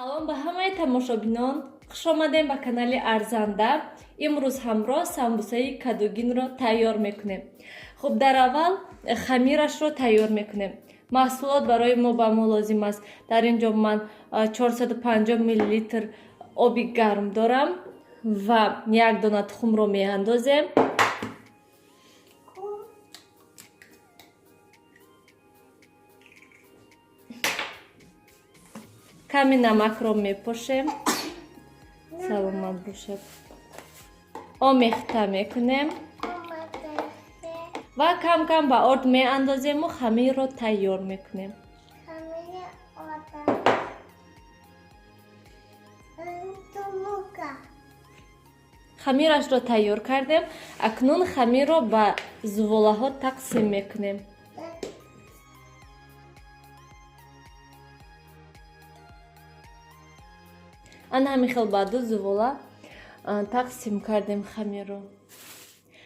Салом ба ҳамаи тамошобинон, хуш омадем ба канали Арзанда. Имрӯз ҳамроҳ самбусаи кадугинро тайёр мекунем. Хуб, дар аввал хамирашро тайёр мекунем. Маҳсулот барои мо ба мо лозим аст. Дар ин ҷо ман 450 миллилитр оби гарм дорам ва як дона тухмро меандозем. Ками намакро мепошем. Саломат бошад. Омехта мекунем ва кам кам ба орд меандозему хамирро тайёр мекунем. Хамирашро тайёр кардем. Акнун хамирро ба зуволаҳо тақсим мекунем. Ана ҳамин хел ба ду зувола тақсим кардем хамирро.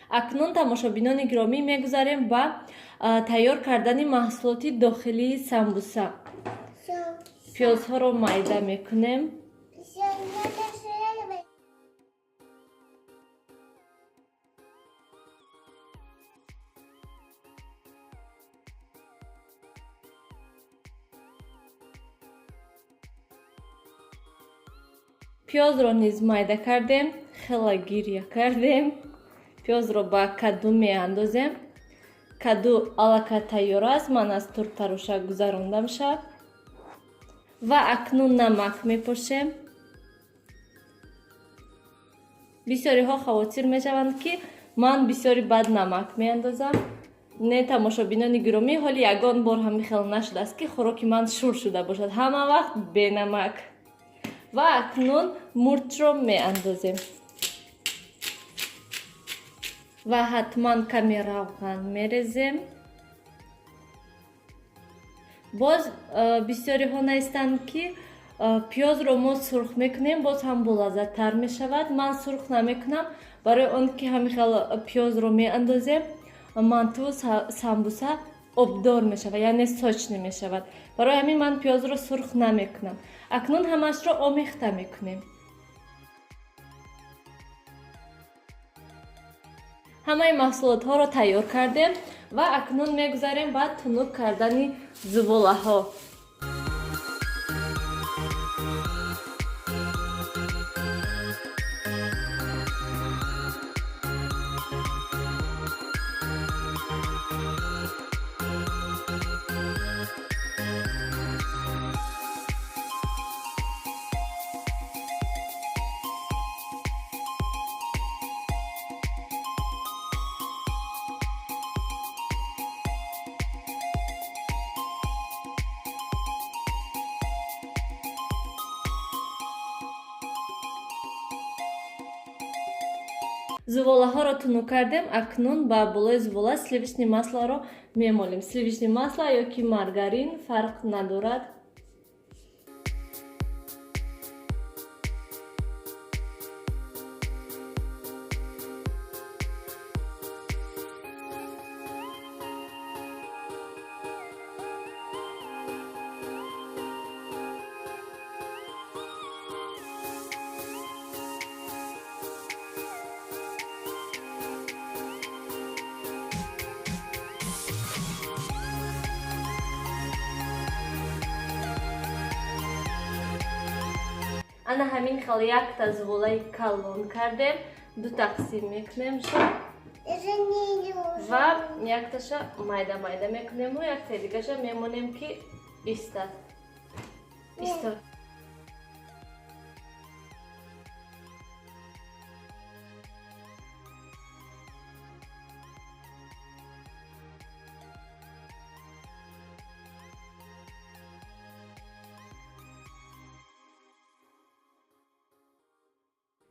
Акнун, тамошобинони гиромӣ, мегузарем ба тайёр кардани маҳсулоти дохилии самбуса. Пиёзҳоро майда мекунем. Пиёзро низ майда кардем, хела гиря кардем. Пиёзро ба каду меандозем. Каду аллакай тайёр аст, ман аз туртароша гузарондамша. Ва акнун намак мепошем. Бисёриҳо хавотир мешаванд, ки ман бисёри бад намак меандозам. Не, тамошобинони гиромӣ, ҳоли ягон бор ҳамин хел нашудааст, ки хӯроки ман шур шуда бошад. Ҳама вақт бенамак. Ва акнун мурчро меандозем ва ҳатман каме равған мерезем. Боз бисёриҳо наистанд, ки пиёзро мо сурх мекунем, боз ҳам болаззаттар мешавад. Ман сурх намекунам, барои он ки ҳамин хел пиёзро меандозем, манту самбуса обдор мешавад, яъне сочный мешавад. Барои ҳамин ман пиёзро сурх намекунам. Акнун ҳамаашро омехта мекунем. Ҳамаи маҳсулотҳоро тайёр кардем ва акнун мегузарем ба тунук кардани зуволаҳо. Зуволаҳоро тунук кардем. Акнун ба болои зувола сливочный маслоро мемолем. Сливочный масло ё ки маргарин, фарқ надорад. Ана ҳамин хел якта зуволаи калон кардем, ду тақсим мекунем ша ва якташа майда майда мекунему, яктаи дигаша мемонем, ки истад, истод.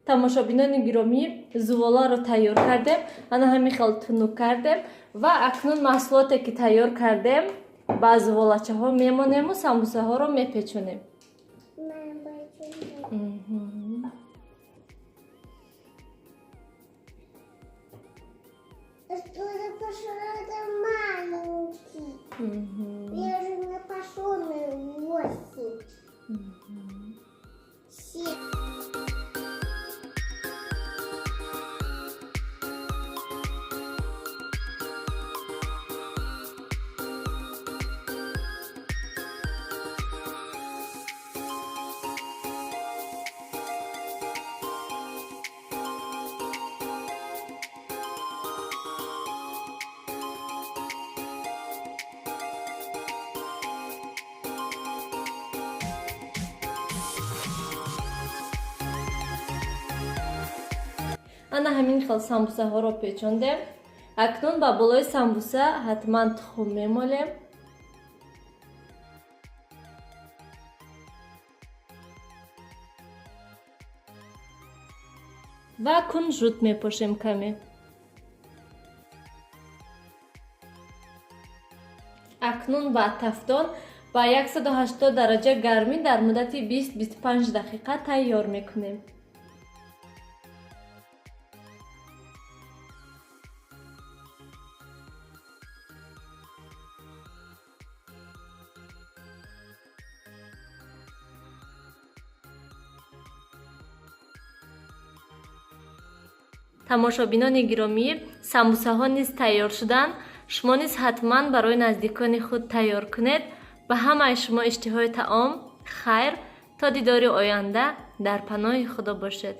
Тамошобинони гиромӣ, зуволаро тайёр кардем, ана ҳамин хел тунук кардем ва акнун маҳсулоте, ки тайёр кардем, ба зуволачаҳо мемонему самбусаҳоро мепечонем. Что за пошел маленький? Я же на пошел 8. Ана ҳамин хел самбусаҳоро печондем. Акнун ба болои самбуса ҳатман тухм мемолем. Ва кунжут мепошем каме. Акнун ба тафдон ба 180 дараҷа гармӣ дар муддати 20-25 дақиқа тайёр мекунем. Тамошобинони гиромӣ, самбусаҳо низ тайёр шуданд. Шумо низ ҳатман барои наздикони худ тайёр кунед. Ба ҳамаи шумо иштиҳои таом, хайр, то дидори оянда дар паноҳи Худо бошед.